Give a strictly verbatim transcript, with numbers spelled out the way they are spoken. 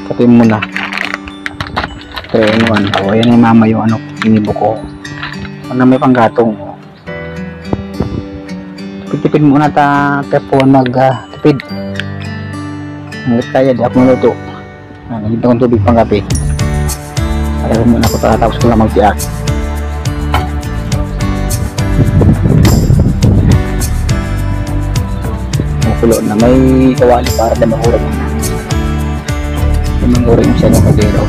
Kape muna. Three in one. O, ayan yung mama yung ano, inibo ko. Ano may panggatong. Tipid-tipid muna ta, tapuan mag, ah, tipid. Hanggat kaya, di ako maluto. Ah, nagdala akong tubig pang kape. Para muna ako, tapos ko lang magtiak. Makulo na may kawali para na mahurag. May mahurag yung sa inyong kaldero.